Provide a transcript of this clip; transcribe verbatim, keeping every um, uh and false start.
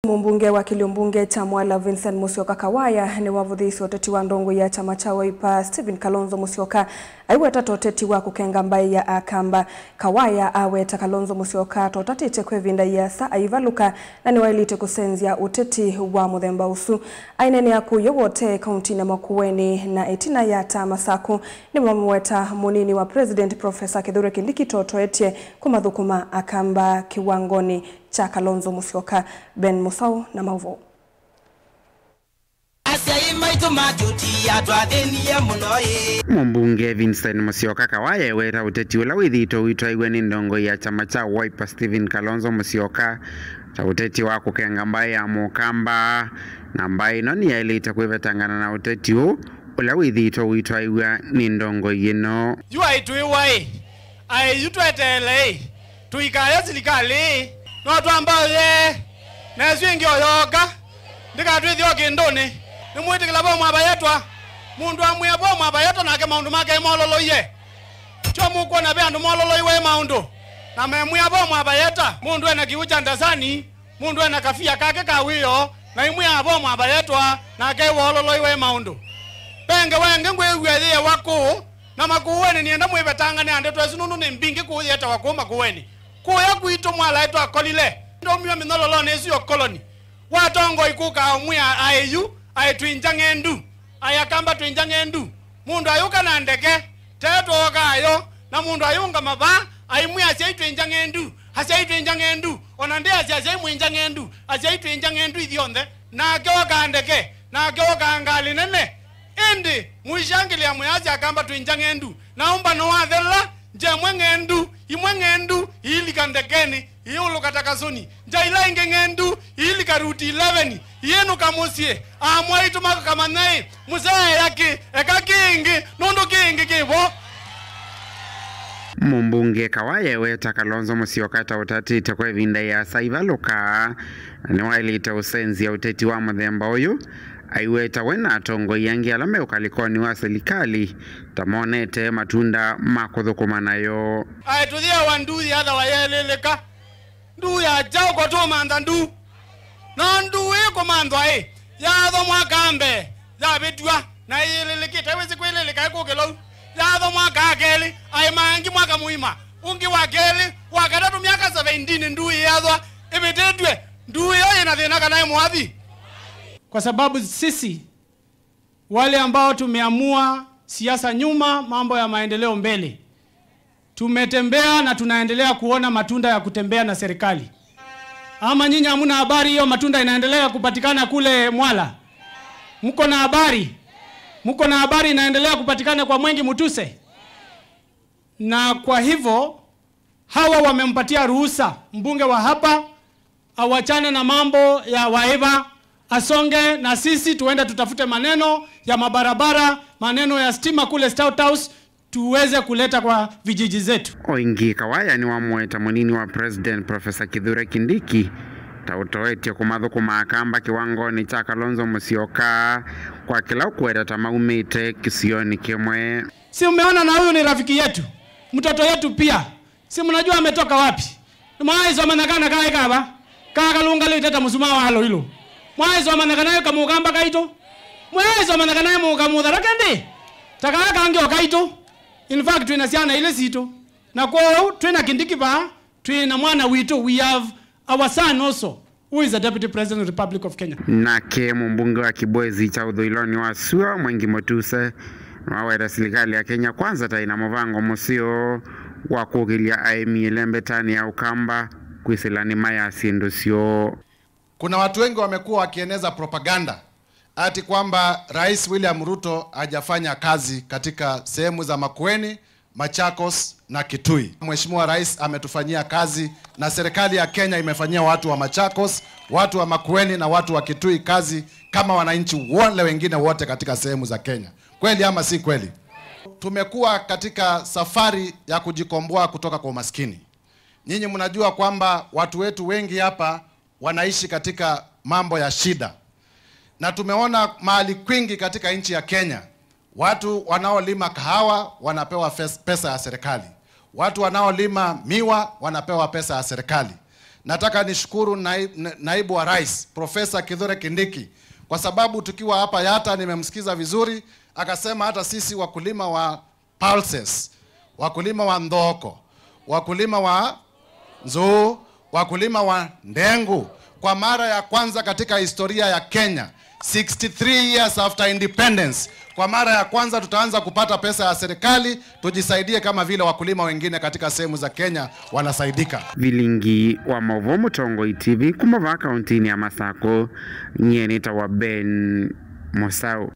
Mũmbunge wa kĩlio mbunge kya Mwala Vincent Musyoka Kawaya nĩwavũthĩĩsye ũteti wa ndongoi ya kyama kya Wiper Stephen Kalonzo Musyoka aiweta ta ũteti wa kũkenga mbaĩ ya Akamba. Kawaya aweta Kalonzo Musyoka ta ũtatĩte kwa ĩvinda ĩasa aivalũka na nĩwaĩlĩte kũsenzya ũteti wa mũthemba ũsu. Aineenea kũya Wote kauntinĩ ya Makueni na ĩtina ya ata Masaku nĩmamũweta mũnini wa President Professor Kithure Kindiki ta ũtoetye kũmathũkũma Akamba kĩwangonĩ kya Kalonzo Musyoka. Ben Musau na maũvoo. Asyai maitũ matũtia twathĩnie mũno ĩ. Mũmbunge Vincent Musyoka Kawaya eweta ũteti ũla wĩthĩĩtwe ũitwaĩw'a nĩ ndongoi ya kyama kya Wiper Stephen Kalonzo Musyoka ta ũteti wa kũkenga mbaĩ ya Mũkamba, na mbaĩ ĩno nĩyaĩlĩte kwĩvetangana na ũteti ũũ ũla wĩthĩĩtwe ũitwaĩw'a nĩ ndongoi ĩno. Yu aitwĩwa ĩ, aĩ yu tweteele ĩ, tũikaya silikalĩ ĩ, no twamba ũyee, na ĩsu ĩngĩ oyooka, ndĩkatwĩthye o kĩndũnĩ. Nĩmwĩtĩkĩla vo mwabayetwa, mũndũ amwĩa vo mwabayetwa nake maũndũ make mololoie. Tyo mũkwona ve andũ mololoiwe maũndũ, na memwĩa vo mwabayeta, mũndũ ena kĩw'ũ kya ndasani, mũndũ ena kafia kake ka wĩoo, na imwĩa vo mwabayetwa, nake wololoiwe maũndũ. Ve ngewa ĩngĩ ngwĩw'a yĩewa kũũ, na Makueni nĩenda mwĩvetangane ndeto ĩsu nũndũ nĩ mbingĩ kũũ yĩetawa kũũ Makueni. Kũya kwitũ Mwala ĩtwakolile, ndaumiwe mĩnyololonĩ ĩsu ya ũkoloni. Watongoi kũka ũmwĩa aĩ yu, aĩ twĩ ngya ng'endu, aĩ Akamba twĩ ngya ng'endu. Mũndũ ayũka na ndeke, tee twookaa yo, na mũndũ ayũngama vaa, aimwĩa asyai twĩ ngya ng'endu, asyai twĩ ngya ng'endu, o na ndĩ asya asyai mwĩ ngya ng'endu, asyai twĩ ngya ng'endu ithyonthe. Nake okaa ndeke, nake okaa ngalĩ nene. Ĩndĩ mũishangĩlĩa mũyasya Akamba twĩ ngya ng'endu, na ũmbano wathela, ngya ĩmwe ng'endu, imwe ng'endu iilika ndekenĩ, iiũlũka ta kasũni, ngya ila ingĩ ng'endu iilika Route eleven, iinũka mũsyĩ. Amwaitũ makamanya ĩ, mũsyaea kĩ, eka kĩngĩ, nũndũ kĩngĩ kĩ vo. Mũmbunge Kawaya eweta Kalonzo Musyoka ta ũtatĩte kwa ĩvinda ĩasa aivalũka, na nĩwaĩlĩte ũsenzya ũteti wa mũthemba ũyũ, aiweta we na atongoi angĩ ala me ũkalĩkonĩ wa silikalĩ ta monete matunda ma kũthũkũma nayo. Aĩ tũyĩawa nduu yĩathawa yeelĩlĩka. Nduu ya kyaũ ko tũmantha nduu? No nduu ĩĩ kũmanthwa ĩ, yaathwa mwaka mbee, yavĩtw'a, na ĩyĩlĩlĩkĩte, wĩsĩ kwĩlĩlĩka ĩkũkĩlou. Yaathwa mwaka kelĩ, aĩ mangi mwaka mũima, ũngĩ wa kelĩ, wa katatũ myaka seventeen nduu ĩyathwa ĩvĩtĩtw'e. Nduu ĩyo yĩna thĩna kana ĩ mũathi? Kwa sababu sisi wale ambao tumeamua siasa nyuma, mambo ya maendeleo mbele, tumetembea na tunaendelea kuona matunda ya kutembea na serikali. Ama nyinyi hamuna habari hiyo matunda inaendelea kupatikana kule Mwala? Mko na habari? Mko na habari inaendelea kupatikana kwa Mwengi Mutuse? Na kwa hivyo, hawa wamempatia ruhusa mbunge wa hapa awachane na mambo ya Wiper, asonge na sisi tuende tutafute maneno ya mabarabara, maneno ya stima kule State House, tuweze kuleta kwa vijiji zetu. O ĩngĩ, Kawaya nĩwamũweta mũnini wa President Professor Kithure Kindiki ta ũtoetye kũmathũkũma Akamba kĩwangonĩ kya Kalonzo Musyoka kwa kĩla ũkũweta ta maumĩte kĩsionĩ kĩmwe. Si umeona, na huyu ni rafiki yetu, mtoto yetu pia. Si mnajua ametoka wapi? Mwaisomanya kana kaĩ kava? Kakalũngalĩte ta mũsumaa wa loilo. Mwaisomanya kana ĩ kamũkamba kaitũ? Mwaisomanya kana ĩ mũkamũtha reke ndĩ? Ta kaa kangĩ o kaitũ. In fact, twĩna syana ilĩ sitũ. Na kwoou, twĩna Kindiki vaa, twĩna mwana witũ. We have our son also, who is a deputy president of the Republic of Kenya. Nake mũmbunge wa Kibwezi kya ũthũĩlonĩ wa sua, Mwengi Mutuse, nĩwaweta silikalĩ ya Kenya Kwanza ta ĩna mũvango mũseo wa kũkĩlya aĩmi ĩlembetanĩ ya Ũkamba kwĩsĩla nĩma ya syĩndũ syoo. Kuna watu wengi wamekuwa wakieneza propaganda ati kwamba Rais William Ruto hajafanya kazi katika sehemu za Makueni, Machakos na Kitui. Mheshimiwa Rais ametufanyia kazi na serikali ya Kenya imefanyia watu wa Machakos, watu wa Makueni na watu wa Kitui kazi kama wananchi wale wengine wote katika sehemu za Kenya. Kweli ama si kweli? Tumekuwa katika safari ya kujikomboa kutoka kwa umaskini. Nyinyi mnajua kwamba watu wetu wengi hapa wanaishi katika mambo ya shida. Na tumeona mahali kwingi katika nchi ya Kenya, watu wanaolima kahawa wanapewa fes-, pesa ya serikali. Watu wanaolima miwa wanapewa pesa ya serikali. Nataka nishukuru nai-, na-, naibu wa rais, Professor Kithure Kindiki, kwa sababu tukiwa hapa Yatta nimemsikiza vizuri, akasema hata sisi wakulima wa pulses, wakulima wa ndhooko, wakulima wa nzuu, wakulima wa ndengu, kwa mara ya kwanza katika historia ya Kenya, sixty-three years after independence, kwa mara ya kwanza tutaanza kupata pesa ya serikali, tujisaidie kama vile wakulima wengine katika sehemu za Kenya wanasaidika. Vilingi wa maũvoo Mũtongoi T V kuma vaa kaũntĩnĩ ya Masakũ, nyie nĩtawa Ben Mũsaũ.